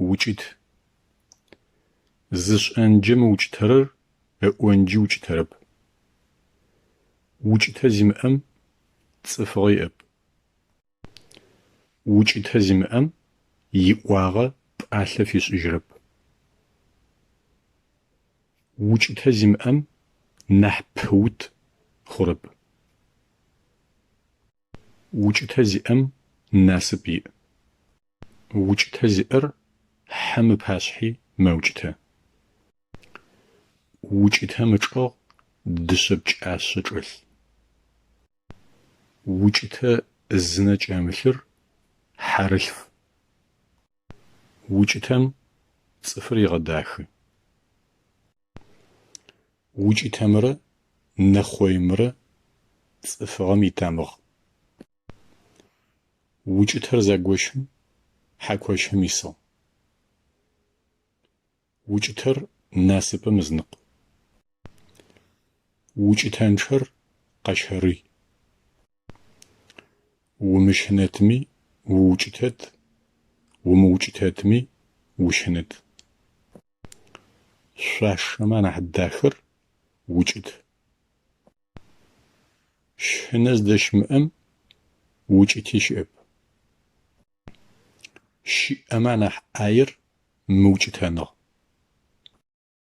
укӀыт. ЗышӀэнджэ мыукӀытэрэр ыӀонджи укӀытэрэп. УкӀытэ зимыӀэм цӀыфыгъэ иӀэп. УкӀытэ зимыӀэм иӀуагъэ пӀалъэ фишӀыжьырэп. УкӀытэ зимыӀэм нахь пыут хъурэп. УкӀытэ зиӀэм насып иӀ. УкӀытэ зиӀэр хьэм ыпашъхьи мэукӀытэ. УкӀытэм ычӀэгъ дышъэ пкӀашъэ чӀэлъ. УкӀытэ зынэ кӀэмылъыр хьэрылъф. УкӀытэм цӀыфыр егъэдахэ. УкӀытэмрэ нэхъоимрэ цӀыфыгъэм итамыгъ. УкӀытэр загощым хьакощым исыгъ. УкӀытэр насыпым ызыныкъу. УкӀытэнчъэр къэщэрый. Умыщынэтми уукӀытэт, умыукӀытэтми ущынэт. Шъуашэмэ анахь дахэр укӀыт. Щынэ зыдэщымыӀэм укӀыти щыӀэп. ЩыӀэмэ анахь Ӏаер мыукӀытэныгъ.